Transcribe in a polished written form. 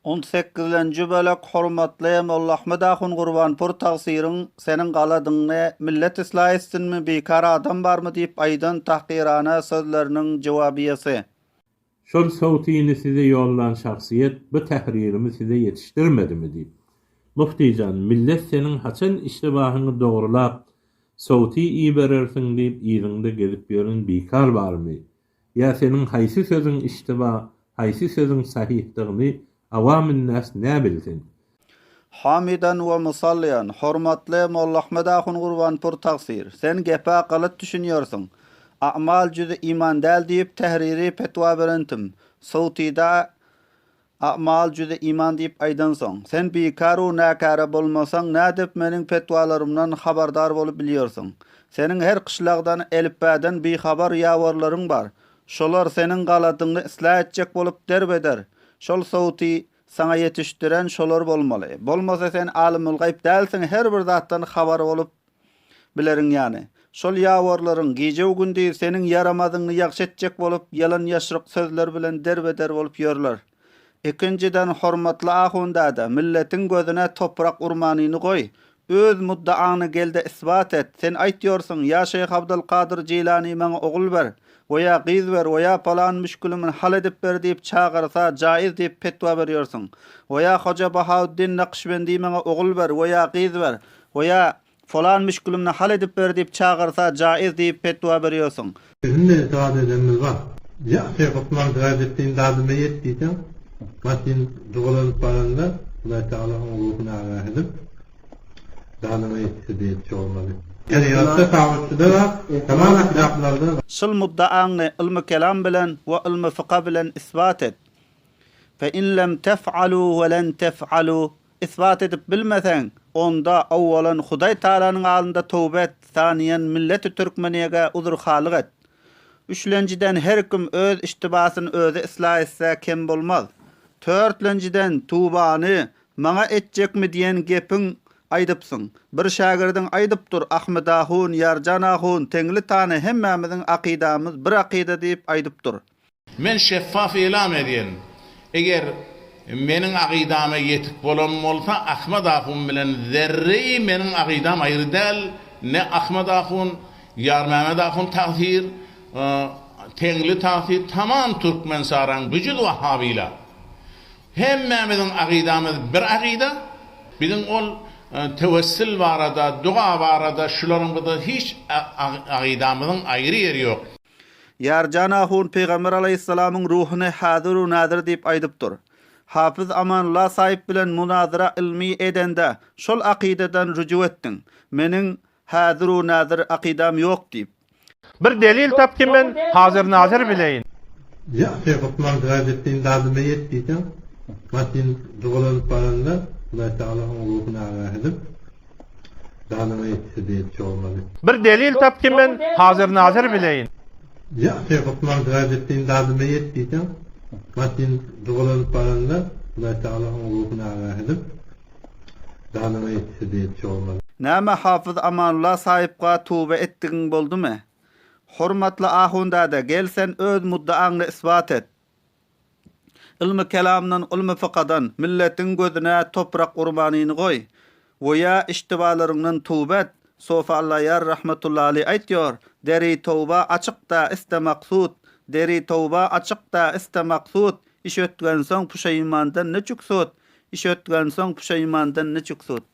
On sekizlenji bölek Hormatly Mollaahmet ahun Gurbanpur tagsyryň seniň galadyňny millet islah etsinmi bikar adam barmy diýip aýdan tahkyrana sözleriniň jowabyýasy. Şol sowtyny size ýollan şahsyýet bu tähririmi size ýetişdirmedimi diýip. Muftijan, millet seniň haçan iştibahyňy dogrulap, sowty iberersiň diýip yzyňda gezip ýören bikar barmy? Ýa seniň haýsy sözüň iştiba, haýsy sözüň sahyhdygyny awamynnäs nä bilsin? Hamydan we musallyýan, hormatly Mollaahmet ahun Gurbanpur tagsyr, sen gepe galat düşünýärsiň. A'mal jüzi iman däl diýip tähriri petwa berentim. Sowtyda A'mal jüzi iman diýip aýdansoň, sen bikar-u näkäre bolmasaň, nädip meniň petwalarymdan habardar bolup bilýärsiň? Seniň her kyşlagdan elipbäden bihabar ýawarlaryň bar. Şolar seniň galadyňy islah etjek bolup der-beder. Şol sowty saňa ýetişdiren şolar bolmaly. Bolmasa sen alymulgaýyp dälsiň her bir zatdan habar bolup Bileriň ýany. Şol ýawarlaryň gije-u-gündiz seniň ýaramazyňy ýagşy etjek bolup, ýalan-ýaşryk sözler bilen der-beder bolup ýörler. Ikinjiden, hormatly ahun däde, milletiň gözüne toprak urmanyny goý. Öz muddaany gel-de isbat et. Sen aýtýorsyň, ýa Şeýh Abdylkadyr Jilany maňa ogul ber, we ýa gyz ber, we ýa palan müşgilimi hal edip ber diýip çagyrsa, jaiz diýip petwa berýorsyň. We ýa Hoja Bahauddin Nakşbendi maňa ogul ber, we ýa gyz ber, we ýa Falan müşgülimni hal edip ber diýip çagyrsa jaiz diýip petwa berýorsyň. Biziň-de dad edenimiz bar. Ýa Şeýh Osman Syrajeddin dadyma ýet diýseň, maşyn jygalanyp baranda Hudaý Tagala oň ruhuny agah edip, dadyňa ýetişdi diýip bolmaly. Şerigatda tagytçyda bar, tamam ahlaklarda bar. Şul muddaaňny ylmy kelam bilen we ylmy fyka bilen isbat et. Fe in lem tef'alu we len tef'alu Isbat edip bilmeseň, onda, owwalan, Hudaý Tagalanyň alynda toba et, saniýen, milleti türkmeniýege uzr-halyk et. Üçlenjiden, her kim öz iştibasyny özi yslah etse, kem bolmaz. Törtlenjiden, tubany maňa etjekmi diýen gepiň aýdypsyň. Bir şägirdiň aýdypdyr, Ahmet ahun, Ýarjan ahun, Teňli tany hemmämiziň akydamyz bir akyda diýip aýdypdyr. Men şeffaf elam edýän, eger meniň akydama ýetik bolan bolsa, Ahmet ahun bilen zerreýi meniň akydam aýry däl, ne Ahmet ahun, Ýarmämmet ahun tagsyr, Teňli tagsyr, tamam Türkmensaran güjüz wahhabylar. Hemmämiziň akydamyz bir akyda, biziň ol tewessil barada, duga barada şularyň bizde hiç akydamyzyň aýry ýeri ýok. Ýarjan ahun Pygamber alaýhyssalamyň ruhuny häzir-u näzir diýip aýdypdyr. Hafyz Amanullah saýyp bilen munazyra ylmy edende şol akydadan rüju etdiň. Meniň häzir-u näzir akydam ýok diýip. Bir delil tap ki men hazyr-nazyr bileýin. Ýa Şeýh Osman Syrajeddin dadyma ýet diýseň, maşyn jygalanyp baranda Hudaý Tagala oň ruhuny agah edip, Dadyňa ýetişdi diýip bolmaly. Bir delil tap ki men hazyr-nazyr bileýin. Ýa Şeýh Osman Syrajeddin dadyma ýet diýseň, maşyn jygalanyp baranda Hudaý Tagala oň ruhuny agah edip, dadyňa ýetişdi diýip bolmaly. Näme Hafyz Amanullah saýypga toba etdigiň boldumy? Hormatly ahun däde gel sen öz muddaaňny isbat et. Ylmy kelamdan, ylmy fykadan milletiň gözüne toprak urmanyny goý. We ýa iştibalaryňdan toba et. Sofy Allaýar rahmetullahi aýtýor, Deri toba açyk-da iste maksut, Deri toba açyk-da iste maksut, Iş ötgensoň puşeýmandan niçik sut, Iş ötgensoň puşeýmandan niçik sut.